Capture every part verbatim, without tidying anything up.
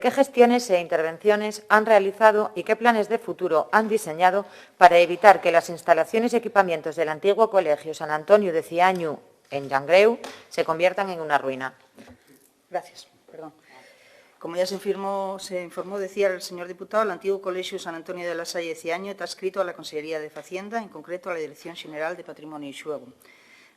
¿Qué gestiones e intervenciones han realizado y qué planes de futuro han diseñado para evitar que las instalaciones y equipamientos del antiguo Colegio San Antonio de Ciañu, en Llangreu, se conviertan en una ruina? Gracias. Perdón. Como ya se informó, se informó, decía el señor diputado, el antiguo Colegio San Antonio de la Salle Ciaño está adscrito a la Consellería de Facienda, en concreto a la Dirección General de Patrimonio y Xuegu.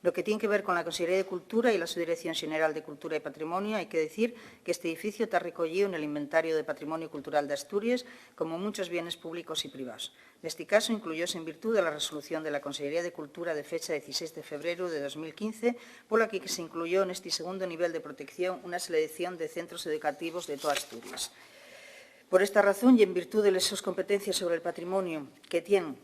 Lo que tiene que ver con la Consellería de Cultura y la Subdirección General de Cultura y Patrimonio, hay que decir que este edificio está recogido en el Inventario de Patrimonio Cultural de Asturias como muchos bienes públicos y privados. Nesti caso, incluyóse en virtú de la resolución de la Consellería de Cultura de fecha dieciséis de febreru de dos mil quince, pola que se incluyó nesti segundo nivel de protección una selección de centros educativos de toda Asturias. Por esta razón, y en virtú de les sos competencies sobre el patrimonio que tien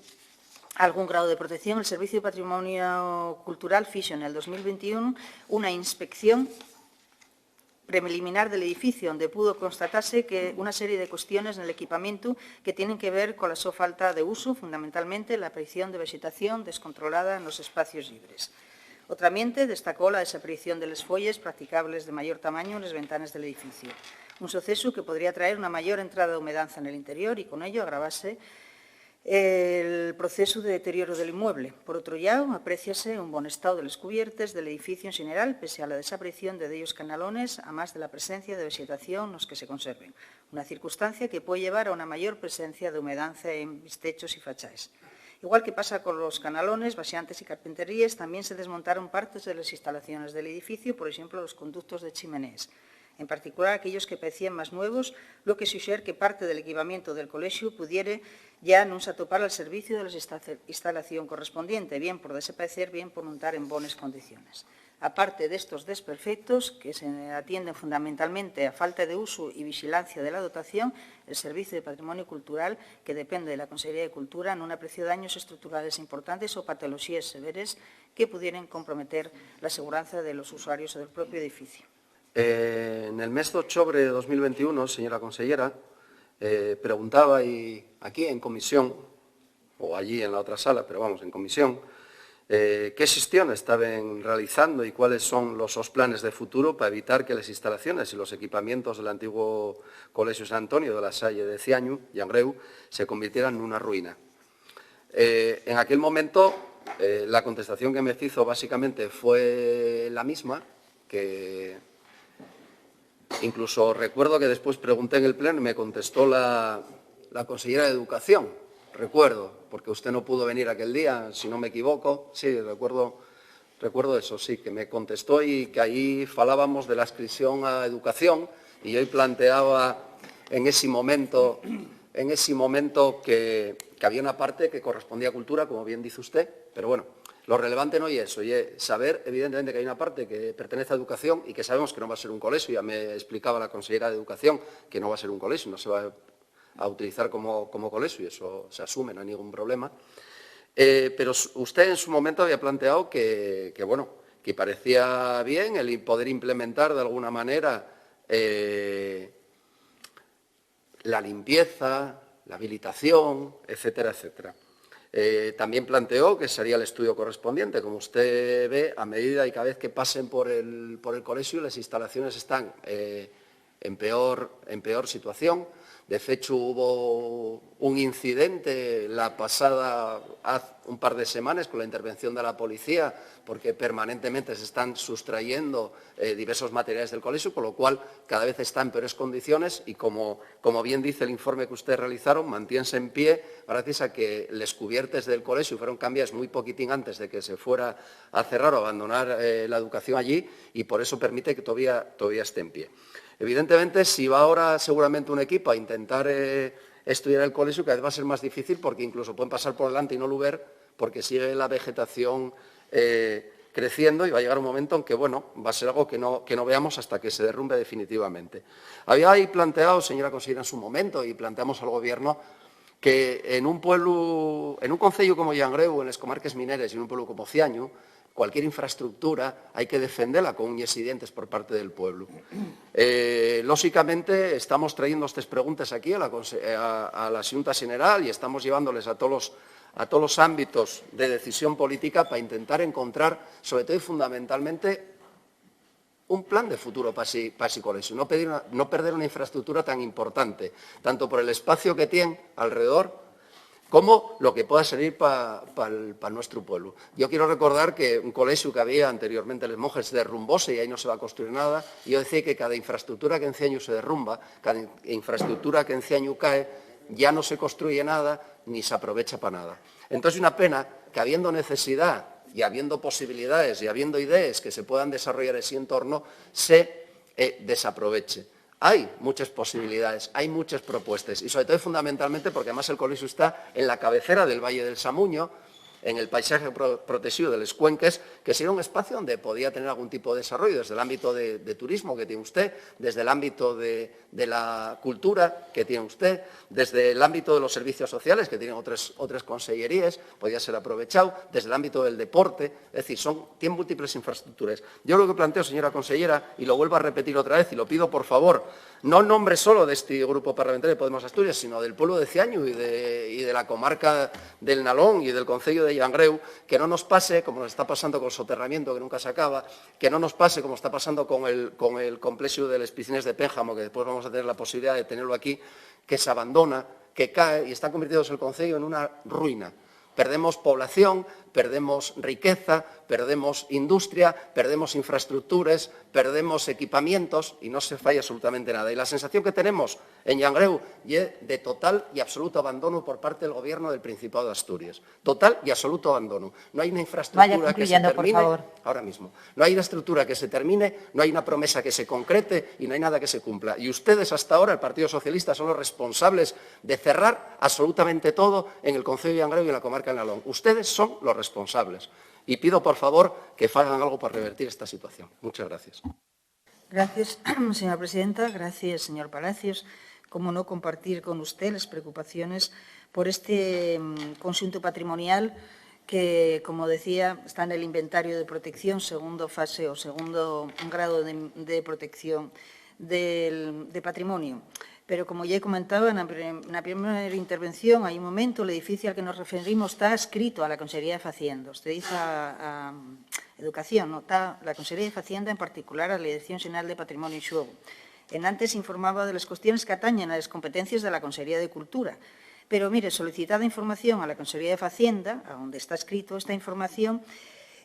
algún grau de protección, el Servicio de Patrimonio Cultural fixo nel dos mil veintiún una inspección preliminar del edificio, onde pudo constatarse que una serie de cuestiones nel equipamientu que tienen que ver cola so falta de usu, fundamentalmente la aparición de vexetación descontrolada nos espacios llibres. Otro ambiente destacó la desaparición de les fueyes practicables de mayor tamaño en les ventanes del edificio, un socesu que podría traer una mayor entrada de humedanza nel interior y, con ello, agravase el procesu de deterioru del inmueble. Por otro llau, apréciase un bon estáu de les cubiertes del edificio en xeneral, pese a la desaparición de dellos canalones, amás de la presencia de vexetación nos que se conserven, una circunstancia que puede llevar a una mayor presencia de humedanza en techos y fachaes. Igual que pasa con los canalones, baxantes y carpinteríes, también se desmontaron partes de les instalaciones del edificio, por exemplo, los conductos de chimenees, en particular aquellos que paecíen más nuevos, lo que suxer que parte del equipamientu del colexu pudiere ya nun s'atopar al serviciu de la instalación correspondiente, bien por desapaecer, bien por nun tar en bones condiciones. Aparte d'estos desperfectos, que se atienden fundamentalmente a falta de usu y vixilancia de la dotación, el Serviciu de Patrimonio Cultural, que depende de la Consellería de Cultura, nun apreció daños estructurales importantes o patoloxíes severes que pudieren comprometer la seguranza de los usuarios o del propio edificio. Eh, nel mes d'ochobre de dos mil veintiún, señora consellera, eh, preguntaba y aquí en comisión, o allí en la otra sala, pero vamos, en comisión, eh, qué xestiones taben realizando y cuáles son los sos planes de futuro pa evitar que les instalaciones y los equipamientos del antiguo Colexu San Antonio de la Salle de Ciañu, Llangreu, se convirtieran nuna ruina. Eh, en aquel momento, eh, la contestación que me fizo básicamente fue la misma, que incluso recuerdo que después pregunté en el pleno y me contestó la, la consellera de Educación, recuerdo, porque usted no pudo venir aquel día, si no me equivoco. Sí, recuerdo, recuerdo eso, sí, que me contestó y que allí falábamos de la adscripción a Educación y yo planteaba en ese momento, en ese momento que, que había una parte que correspondía a Cultura, como bien dice usted, pero bueno, lo relevante no es eso, y es saber, evidentemente, que hay una parte que pertenece a Educación y que sabemos que no va a ser un colexu. Ya me explicaba la consellera de Educación que no va a ser un colexu, no se va a utilizar como, como colexu, y eso se asume, no hay ningún problema. Eh, pero s-, usted en su momento había planteado que, que, bueno, que parecía bien el poder implementar de alguna manera, eh, la limpieza, la habilitación, etcétera, etcétera. Eh, también planteó que se haría el estudio correspondiente. Como usted ve, a medida y cada vez que pasen por el, por el colexu, las instalaciones están, eh, en peor, en peor situación. De fecho, hubo un incidente la pasada, haz un par de semanas, con la intervención de la policía, porque permanentemente se están sustrayendo, eh, diversos materiales del colexu, con lo cual cada vez está en peores condiciones y, como, como bien dice el informe que ustedes realizaron, mantiense en pie gracias a que les cubiertes del colexu fueron cambiadas muy poquitín antes de que se fuera a cerrar o abandonar, eh, la educación allí, y por eso permite que todavía, todavía esté en pie. Evidentemente, si va ahora seguramente un equipo a intentar, eh, estudiar el colexu, cada vez va a ser más difícil porque incluso pueden pasar por delante y no lo ver porque sigue la vegetación, eh, creciendo, y va a llegar un momento en que, bueno, va a ser algo que no, que no veamos hasta que se derrumbe definitivamente. Había ahí planteado, señora consellera, en su momento, y planteamos al gobierno, que en un pueblo, en un concello como Llangreu, en las comarques mineres y en un pueblo como Ciañu, cualquier infraestructura hay que defenderla con uñes y dientes por parte del pueblo. Eh, lóxicamente, estamos trayendo estas preguntas aquí a la conse-, a, a la Xunta General y estamos llevándoles a todos los, a todos los ámbitos de decisión política para intentar encontrar, sobre todo y fundamentalmente, un plan de futuro pa esi, pa esi colexu, no perder una, no perder una infraestructura tan importante, tanto por el espacio que tien alredor como lo que pueda servir pa, pa el, pa nuestro pueblo. Yo quiero recordar que un colexu que había anteriormente, Les Monjes, derrumbóse y ahí no se va a construir nada. Y yo decía que cada infraestructura que en cien años se derrumba, cada in-, infraestructura que en cien años cae, ya no se construye nada ni se aprovecha pa nada. Entonces, una pena que habiendo necesidad y habiendo posibilidades y habiendo ideas que se puedan desarrollar ese entorno, se, eh, desaproveche. Hay muchas posibilidades, hay muchas propuestas, y sobre todo y fundamentalmente porque además el colexu está en la cabecera del Valle del Samuño, en el paisaje pro-, protegido de les cuenques, que sería un espacio donde podía tener algún tipo de desarrollo desde el ámbito de, de turismo que tiene usted, desde el ámbito de, de la cultura que tiene usted, desde el ámbito de los servicios sociales que tienen otras, otras consellerías, podía ser aprovechado, desde el ámbito del deporte, es decir, son, tiene múltiples infraestructuras. Yo lo que planteo, señora consellera, y lo vuelvo a repetir otra vez, y lo pido por favor, no en nombre solo de este grupo parlamentario de Podemos Asturias, sino del pueblo de Ciañu y de, y de la comarca del Nalón y del concello de Llangreu, que no nos pase como nos está pasando con el soterramiento que nunca se acaba, que no nos pase como está pasando con el, con el complejo de las piscinas de Pénjamo, que después vamos a tener la posibilidad de tenerlo aquí, que se abandona, que cae y está convirtiéndose el concello en una ruina. Perdemos población, perdemos riqueza, perdemos industria, perdemos infraestructuras, perdemos equipamientos y no se fai absolutamente nada. Y la sensación que tenemos en Llangreu ye de total y absoluto abandono por parte del gobierno del Principado de Asturias. Total y absoluto abandono. No hay una infraestructura que se termine ahora mismo. No hay una estructura que se termine, no hay una promesa que se concrete y no hay nada que se cumpla. Y ustedes hasta ahora, el Partido Socialista, son los responsables de cerrar absolutamente todo en el concello de Llangreu y en la comarca del Nalón. Ustedes son los responsables. Y pido, por favor, que hagan algo para revertir esta situación. Muchas gracias. Gracias, señora presidenta. Gracias, señor Palacios. Cómo no compartir con usted las preocupaciones por este, mm, conxuntu patrimonial que, como decía, está en el inventario de protección, segundo fase o segundo grado de, de protección del, de patrimonio. Pero, como ya comentaba na, pri-, na primera intervención, hai un momento, el edificio al que nos referimos está adscrito a la Consellería de Facienda. Usted dice a, a Educación, no, está la Consellería de Facienda, en particular a la Dirección Xeneral de Patrimonio y Xuego. Enantes informaba de les cuestiones qu'atañen a les competencies de la Consellería de Cultura. Pero, mire, solicitada información a la Consellería de Facienda, a onde está escrito esta información,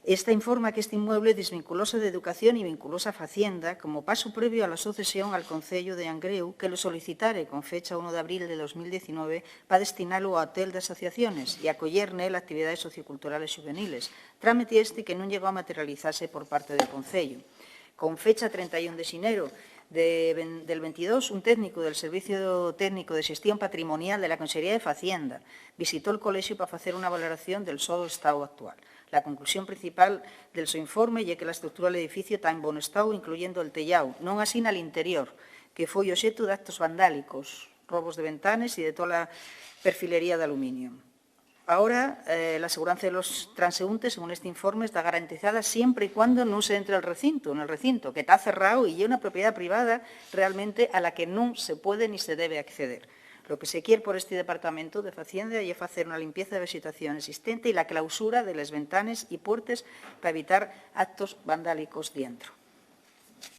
esta informa que este inmueble desvinculóse de Educación y vinculóse a Facienda como pasu previo a la so cesión al Concello de Llangreu, que lo solicitare con fecha uno d'abril de dos mil diecinueve pa destinalo a Hotel d'Asociaciones y acoyer nel actividades socioculturales xuveniles, trámite este que nun llegó a materializase por parte del Concello. Con fecha treinta y un de xineru de ven-, del ventidós, un técnico del Servicio Técnico de Xestión Patrimonial de la Consellería de Facienda visitó el colexio pa facer una valoración del so estao actual. La conclusión principal del so informe ye que la estructura del edificio ta en bon estao, incluyendo el teyáu, non asina l'interior, que foi oxetu d'actos vandálicos, robos de ventanes y de tola perfilería d'aluminio. Ahora, eh, la seguranza de los transeúntes, según este informe, está garantizada siempre y cuando nun se entre al recinto, en el recinto, que ta cerrao y ye una propiedá privada realmente a la que nun se puede ni se debe acceder. Lo que se quier por este departamento de Facienda ye facer una limpieza de vexetación existente y la clausura de les ventanes y puertes pa evitar actos vandálicos dientro.